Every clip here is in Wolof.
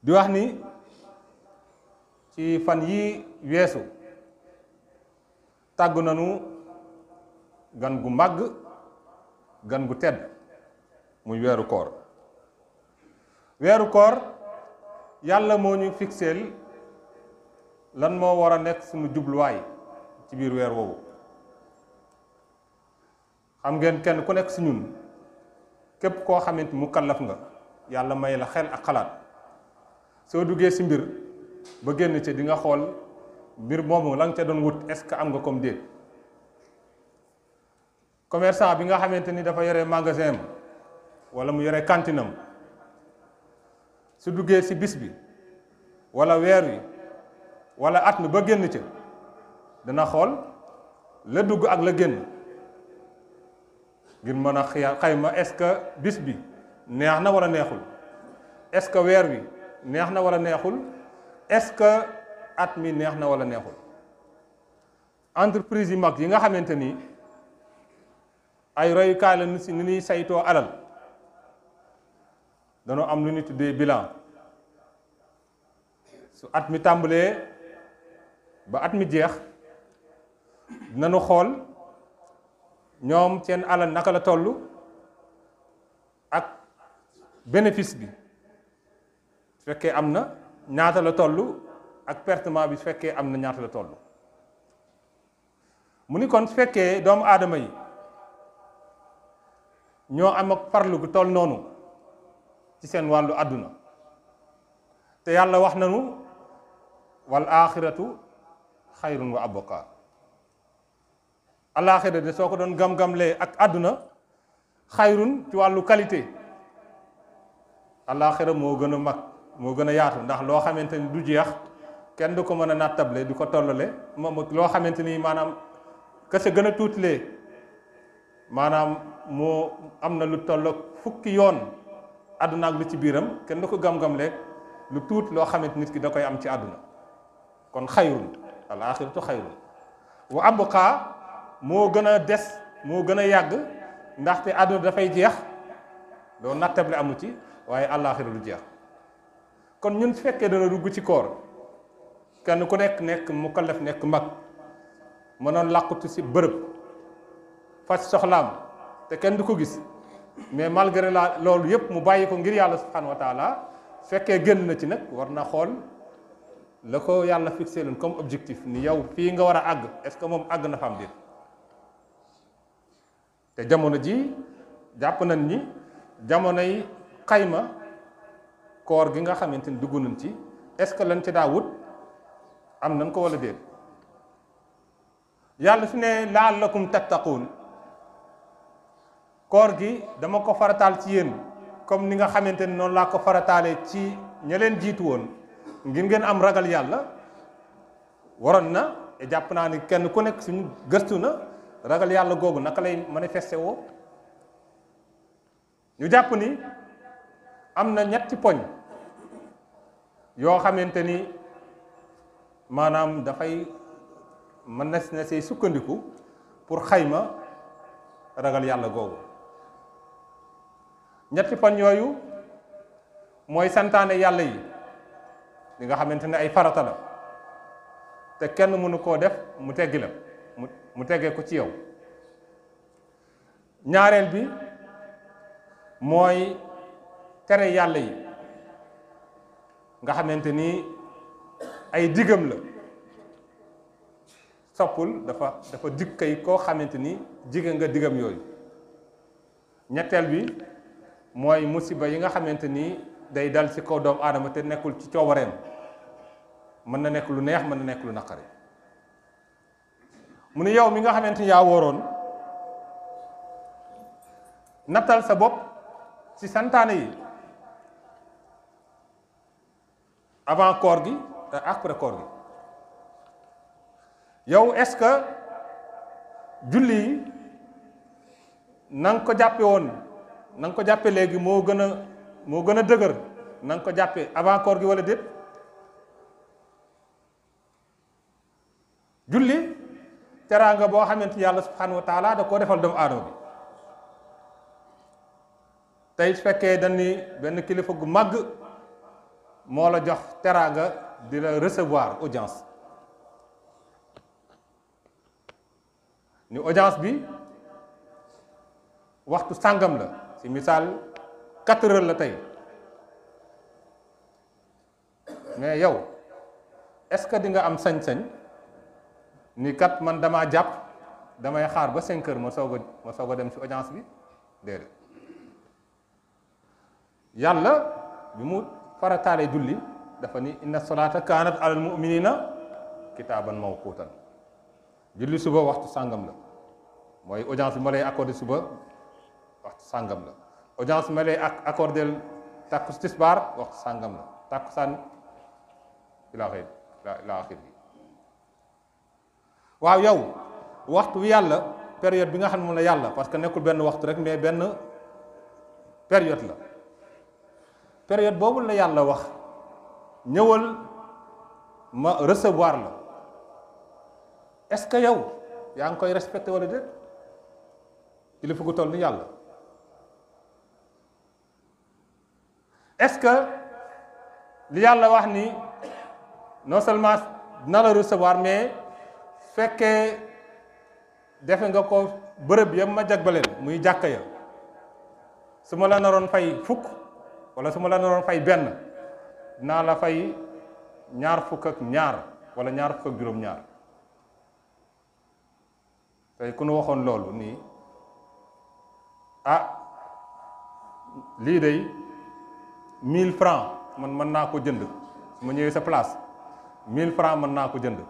di wax ni ci fan yi weesu tàggu nanu gan gu màgg, gan gu tedd muy weeru koor. weeru koor yàlla moo ñu fixeel lan moo war a nekk suñu jubluwaay ci biir weer woowu. xam ngeen kenn ku nekk si ñun képp koo xamante mu kallaf nga yàlla may la xel ak xalaat soo duggee si mbir ba génn ci di nga xool mbir moomu la nga ca doon wut est-ce que am nga comme déet. commerçant bi nga xamante ni dafa yore magasin am wala mu yore cantine am su duggee si bis bi wala weer wi wala at mi ba génn ca dana xool la dugg ak la génn ngir mën a xayma est-ce que bis bi neex na wala neexul, est-ce que weer wi neex na wala neexul, est-ce que at mi neex na wala neexul. entreprise yi mag yi nga xamante ni ay royukaay la si ni ñuy saytoo alal danoo am lu ñu tuddee bilan. su at mi tàmbalee ba at mi jeex dinañu xool ñoom seen alal naka la toll ak bénéfice bi su fekkee am na ñaata la toll ak pertement bi su fekkee am na ñaata la toll. mu ni kon su fekkee doomu aadama yi ñoo am ak farlu gu toll noonu ci seen wàllu àdduna te yàlla wax nañu wal aaxiratu xayrun wa abqa. alaaxira de soo ko doon gam-gamlee ak àdduna xayrun ci wàllu qualité alaaxira moo gën a mag moo gën a yaatu ndax loo xamante ni du jeex kenn du ko mën a nattable du ko tollale moom loo xamante ni maanaam kese gën a tuutilee maanaam moo am na lu toll fukki yoon àdduna ak lu ci biiram kenn du ko gam-gamlee lu tuut loo xamante nit ki da koy am ci àdduna. kon xayrun alaaxiratu xayrun wa abqa moo gën a des moo gën a yàgg ndaxte àdduna dafay jeex doo nattable amu ci waaye àllaaxira du jeex. kon ñun su fekkee dana dugg ci koor kenn ku nekk mukallaf nekk mag mënoon làqutu si bërëb faj soxlaam te kenn du ko gis mais malgré loolu yépp mu bàyyi ko ngir yàlla subhanahu wa taala su fekkee génn na ci nag war na xool la ko yàlla fixé leen comme objectif ni yow fii nga war a àgg est-ce que moom àgg na fa am déet. te jamono ji jàpp nañ ni jamonoy xayma koor gi nga xamante ni dugg nañ ci est-ce que lañ ci daa wut am nañ ko wala déet. yàlla su ne la'allakum tattaquun koor gi dama ko farataal ci yéen comme ni nga xamante ni noonu laa ko farataalee ci ña leen jiitu woon ngir ngeen am ragal yàlla. waroon na jàpp naa ni kenn ku nekk suñu gëstu na ragal yàlla googu naka lay manifesté woo. ñu jàpp ni am na ñetti poñ yoo xamante ni maanaam dafay mën na see sukkandiku pour xayma ragal yàlla googu. ñetti poñ yooyu mooy santaane yàlla yi li nga xamante ne ay farata la te kenn mënu koo def mu teggi la mu teggee ko ci yow. ñaareel bi mooy tere yàlla yi nga xamante ni ay digam la soppul dafa dig kay koo xamante ni jige nga digam yooyu. ñetteel bi mooy musiba yi nga xamante ni day dal ci kaw doomu aadama te nekkul ci coobareem mën na nekk lu neex mën na nekk lu naqari. mu ne yow mi nga xamante ni yaa wóoroon nattal sa bopp ci santaane yi avant koor gi te après koor gi. yow est-ce que julli yi na nga ko jàppe woon na nga ko jàppe léegi moo gën a dëgër na nga ko jàppe avant koor gi wala déet. julli teraanga boo xamante yàlla subhanahu wa taala da koo defal doomu aadama bi. tey su fekkee dañ ni benn kilifa gu màgg moo la jox teraanga di la recevoir audience ni audience bi waxtu sàngam la ci misaal 4 heures la tey mais yow est-ce que di nga am sañ-sañ ni kat man damaa jàpp damay xaar ba 5 heures ma soog a dem ci audience bi déedéet yàlla bi mu farataalee julli dafa ni inna salaata kaanat alal mu'minina kitaaban mawquutan julli suba waxtu sàngam la mooy audience bi ma lay accordé suba waxtu sàngam la audience bi ma lay accordé takku tisbaar waxtu sàngam la takkusaan ila axir bi waaw yow waxtu wi yàlla période bi nga xam ne moom la yàlla parce que nekkul benn waxtu rek mais benn période la période boobu la yàlla wax ñëwal ma recevoir la est-ce que yow yaa ngi koy respecté wala déet kilifa gu toll ni yàlla est-ce que li yàlla wax ni non seulement dina la recevoir mais fekkee defe nga ko bërëb yam ma jagbaleen muy jàkka ya su ma la naroon fay fukk wala su ma la naroon fay benn dinaa la fay ñaar fukk ak ñaar wala ñaar fukk ak juróom-ñaar tey ku nu waxoon loolu nii lii day 1000 francs man mën naa ko jënd su ma ñëwee sa place 1000 francs mën naa ko jënd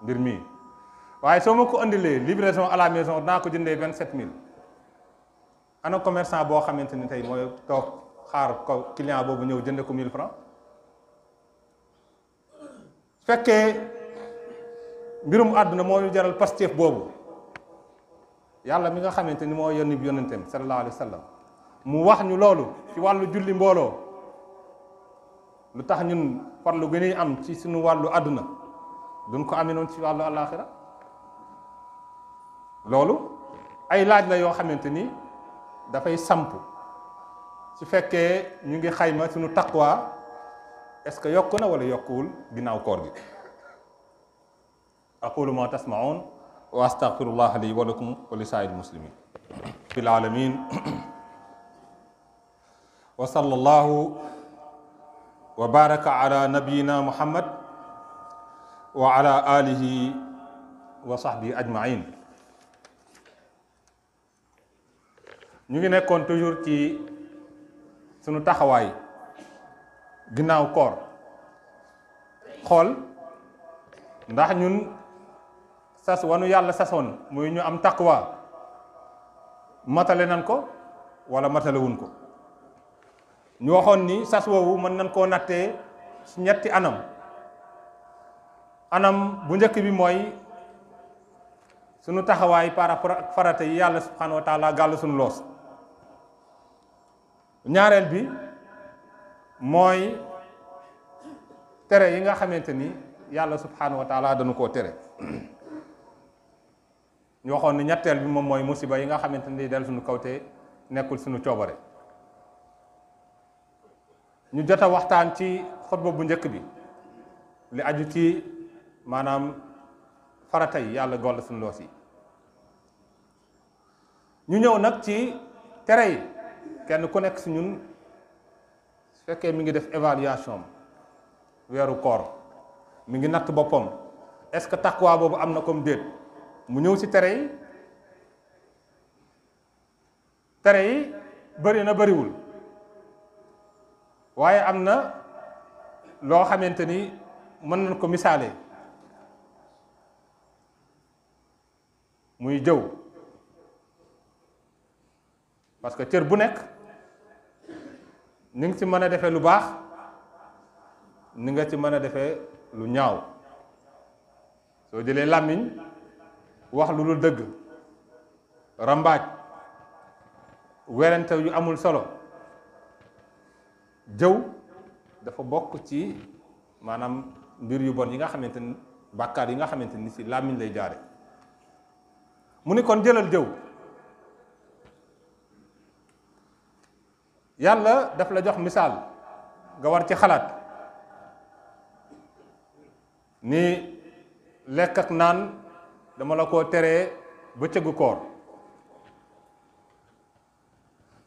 mbir mii waaye soo ma ko indilee livraison à la maison dinaa ko jëndee 27000 ana commerçant boo xamante ni tey mooy toog xaar ko client boobu ñëw jënde ko 1000 francs fekkee mbirum àdduna moo ñu jaral Pastef boobu yàlla mi nga xamante ni moo yónni yónnenteem sallallahu alayhi wa sallam mu wax ñu loolu ci wàllu julli mbooloo lu tax ñun farlu gën a am ci suñu wàllu àdduna duñ ko amee noonu ci wàllu àllaaxira loolu ay laaj la yoo xamante ni dafay samp su fekkee ñu ngi xayma suñu taqwa est-ce que yokku na wala yokkuwul ginnaaw koor gi aqulu ma tasmaun wa astaghfirullah li wa lakum wa li saa'iril muslimin fil alamin wa sallallahu wa baraka ala nabiyyina muhammad wa ala alihi wa sahbihi ajmain ñu ngi nekkoon toujours ci sunu taxawaay ginnaaw koor xool ndax ñun sas wanu yàlla sasoon muy ñu am taqwa matale nan ko wala matalewuñ ko ñu waxoon ni sas woowu mën nañ koo nattee ci ñetti anam bu njëkk bi mooy sunu taxawaay par rapport ak farata yi yàlla subhanahu wa taala gàll sunu loos ñaareel bi mooy tere yi nga xamante ni yàlla subhanahu wa taala dañu koo tere ñu waxoon ni ñetteel bi moom mooy musiba yi nga xamante ni del suñu kawte nekkul suñu coobare ñu jot a waxtaan ci xutba bu njëkk bi li aju ci maanaam farata yi yàlla goll suñu loos yi ñu ñëw nag ci tere yi kenn ku nekk si ñun su fekkee mi ngi def évaluation weeru koor mi ngi natt boppam est-ce que taqwa boobu am na comme déet mu ñëw ci tere yi bëri na bëriwul waaye am na loo xamante ni mën nañ ko misaale muy jëw parce que cër bu nekk ni nga ci mën a defee lu baax ni nga ci mën a defee lu ñaaw soo jëlee làmmiñ wax lu dul dëgg rambaaj werante yu amul solo jëw dafa bokk ci maanaam mbir yu bon yi nga xamante ni bàkkaar yi nga xamante ni ci làmmiñ lay jaare mu ni kon jëlal jëw yàlla daf la jox misaal nga war ci xalaat ni lekk ak naan dama la ko teree bëccëgu koor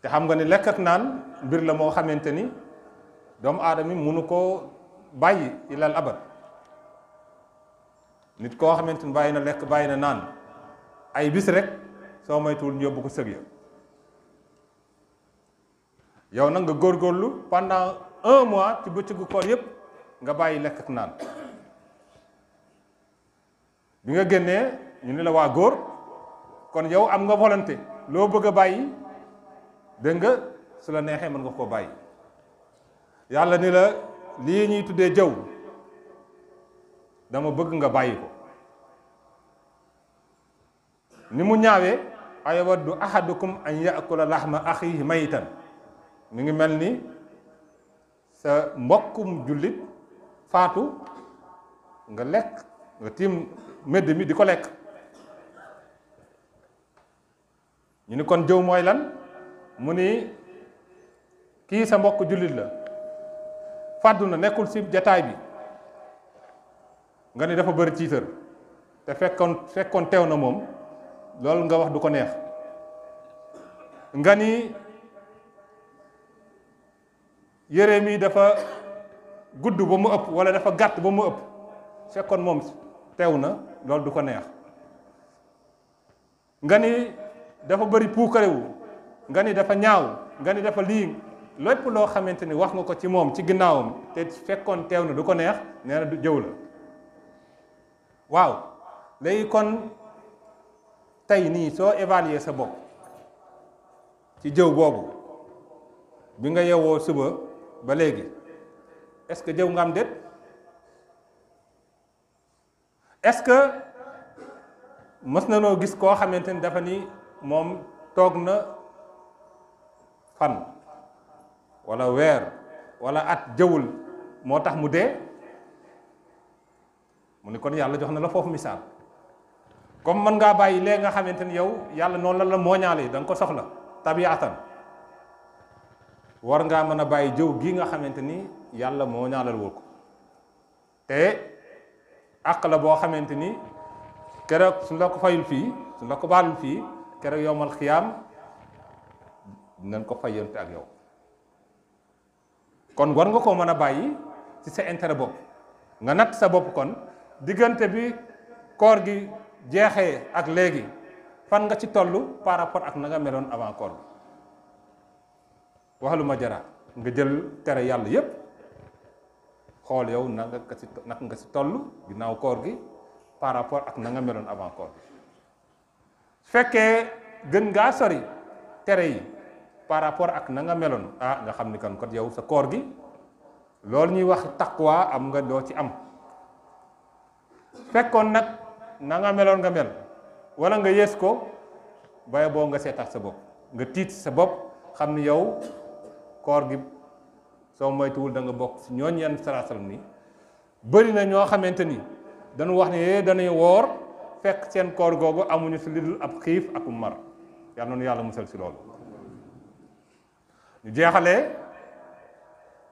te xam nga ni lekk ak naan mbir la moo xamante ni doomu aadama mënu koo bàyyi ilal abad nit koo xamante ni bàyyi na lekk bàyyi na naan ay bis rek soo moytuwul ñu yóbbu ko sëg ya yow nag nga góorgóorlu pendant 1 mois ci bëccëgu koor yépp nga bàyyi lekk ak naan bi nga génnee ñu ni la waa góor kon yow am nga volonté loo bëgg a bàyyi dégg nga su la neexee mën nga koo bàyyi yàlla ni la lii ñuy tuddee jëw dama bëgg nga bàyyi ko ni mu ñaawee ayawaddu ahadukum an yaakula lahma axihi mayitan mi ngi mel ni sa mbokkum jullit faatu nga lekk nga tiim medd mi di ko lekk ñu ni kon jëw mooy lan mu ni kii sa mbokk jullit la fàddu na nekkul ci jataay bi nga ni dafa bëri tiitër te fekkoon teew na moom loolu nga wax du ko neex nga ni yére mi dafa gudd ba mu ëpp walla dafa gàtt ba mu ëpp fekkoon moom teew na loolu du ko neex nga ni dafa bëri puukarewu nga ni dafa ñaaw nga ni dafa lii lépp loo xamante ni wax nga ko ci moom ci ginnaawam te fekkoon teew na du ko neex nee na du jëw la waaw léegi kon tey nii soo évaluer sa bopp ci jëw boobu bi nga yewoo suba ba léegi est-ce que jëw nga am déet est-ce que mës na noo gis koo xamante ni dafa ni moom toog na fan walla weer walla at jëwul moo tax mu dee mu ni kon yàlla jox na la foofu misaal comme mën ngaa bàyyi léegi nga xamante ni yow yàlla noonu la mooñaale da nga ko soxla tabiatan war ngaa mën a bàyyi jëw gi nga xamante ni yàlla mooñaalal woo ko te àq la boo xamante ni keroog suñ la ko fayul fii suñ la ko baalul fii keroog yowmal xiyaam dinañ ko fayante ak yow kon war nga koo mën a bàyyi ci sa intérêt bopp nga natt sa bopp kon diggante bi koor gi jeexee ak léegi fan nga ci toll par rapport ak na nga meloon avant koor gi waxalu ma jara nga jël tere yàlla yépp xool yow naka nga ci toll ginnaaw koor gi par rapport ak na nga meloon avant koor gi su fekkee gën ngaa sori tere yi par rapport ak na nga meloon nga xam ni kan kot yow sa koor gi loolu ñuy wax taqwa am nga doo ci am fekkoon nag na nga meloon nga mel wala nga yées ko baye boo nga seetaat sa bopp nga tiit sa bopp xam ni yow koor gi soo moytuwul da nga bokk si ñooñ yenn salaasalam ni bëri na ñoo xamante ni dañu wax ne dañuy woor fekk seen koor googu amuñu si lidul ab xiif ak mar yal na nu yàlla musal si loolu ñu jeexalee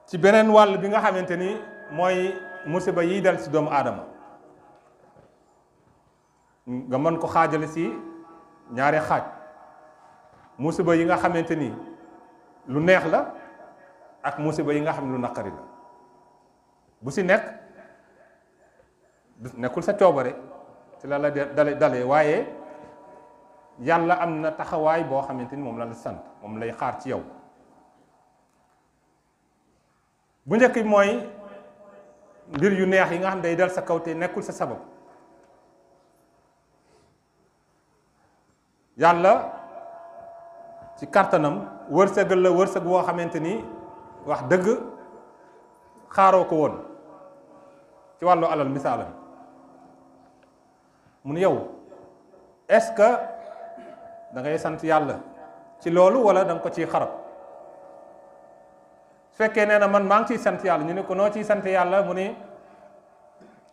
ci beneen wàll bi nga xamante ni mooy musiba yiy dal si doomu aadama nga mën ko xaajale si ñaari xaaj musiba yi nga xamante ni lu neex la ak musiba yi nga xam ne lu naqari la bu si nekk nekkul sa coobare ci la dalee waaye yàlla am na taxawaay boo xamante ni moom la sant moom lay xaar ci yow bu njëkk bi mooy mbir yu neex yi nga xam ne day dal sa kaw te nekkul sa sabab yàlla ci kàttanam wërsëgal la wërsëg woo xamante ni wax dëgg xaaroo ko woon ci wàllu alal misaalam mun yow est-ce que da ngay sant yàlla ci loolu wala da nga ko ciy xarab su fekkee nee na man maa ngi ciy sant yàlla ñu ne ko noo ciy sant yàlla mu ni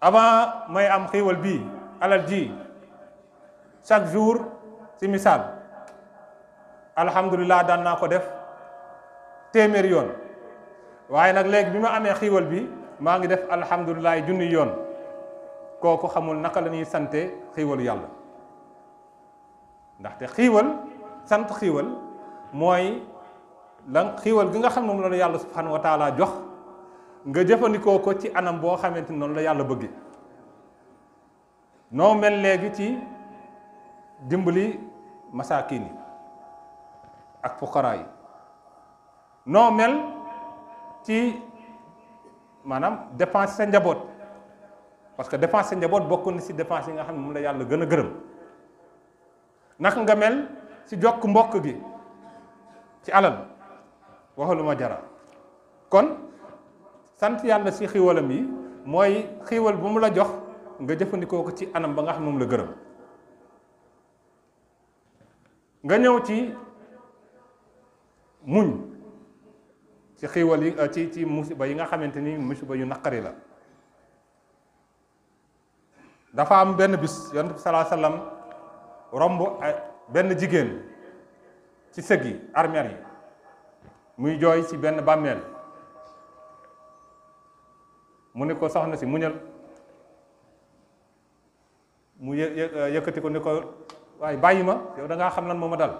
avant may am xiiwal bii alal ji chaque jour ci misaal alhamdulilah daan naa ko def téeméeri yoon waaye nag léegi bi ma amee xiiwal bi maa ngi def alhamdulilah junni yoon kooku xamul naka la ñuy sante xiiwalu yàlla. ndaxte xiiwal sant xiiwal mooy la xiiwal gi nga xam ne moom la yàlla subhanahu wa taala jox nga jëfandikoo ko ci anam boo xamante ni noonu la yàlla bëgge noo mel léegi ci dimbali masaakin yi ak fuqaraa yi noo mel ci maanaam dépense sa njaboot parce que dépense sa njaboot bokk na ci dépense yi nga xam ne moom la yàlla gën a gërëm naka nga mel ci jokk mbokk gi ci alal waxalu ma jara kon sant yàlla ci xiiwalam yi mooy xiiwal bu mu la jox nga jëfandikoo ko ci anam ba nga xam ne moom la gërëm nga ñëw ci muñ ci xiiwal yi ci musiba yi nga xamante ni musiba yu naqari la dafa am benn bis yonent bi salaa sallam romb benn jigéen ci sëg yi armeer yi muy jooy ci benn bàmmeel mu ne ko soxna si muñal mu yëkkati ko ni ko waaye bàyyi ma yow da ngaa xam lan moo ma dal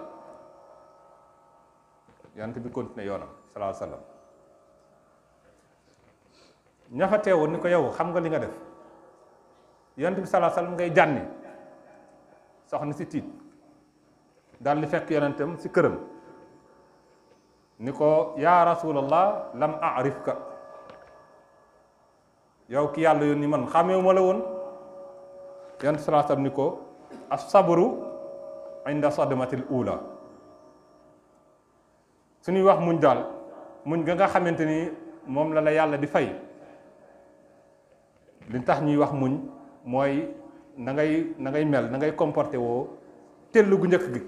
yonent bi continué yoonam salaa sallam ña fa teewoon ni ko yow xam nga li nga def yonent bi salaa sallam ngay jànni soxna si tiit daal di fekk yonentam si këram ni ko yaa rasulallah lam arifka yow ki yàlla yoon ni man xàmmeewu ma la woon yonent salaa sallam ni ko as-sabru inda sadmatil ula suñuy wax muñ daal muñ ga nga xamante ni moom la yàlla di fay li tax ñuy wax muñ mooy na ngay mel na ngay comporté woo tellu gu njëkk gi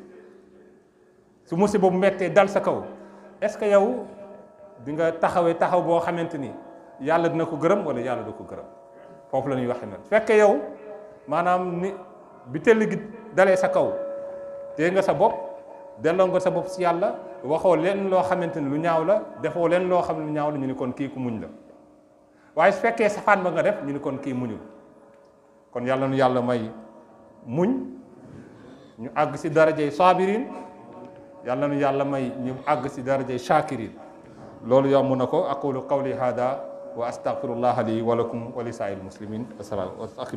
su musiba bu mettee dal sa kaw est-ce que yow di nga taxawee taxaw boo xamante ni yàlla dina ko gërëm wala yàlla du ko gërëm foofu la ñuy waxee mel fekke yow maanaam ni bi tell gi dalee sa kaw téye nga sa bopp delloo nga sa bopp si yàlla waxoo leen loo xamante ni lu ñaaw la defoo leen loo xam ne lu ñaaw la ñu ni kon kii ku muñ la waaye su fekkee safaan ba nga def ñu ni kon kii muñul kon yàlla nu yàlla may muñ ñu àgg si darajay sabirin yàlla nu yàlla may ñu àgg si darajay shakirin loolu yomb na ko aqulu qawli hada wa astaghfirullah li wa lakum wa li saa'il muslimin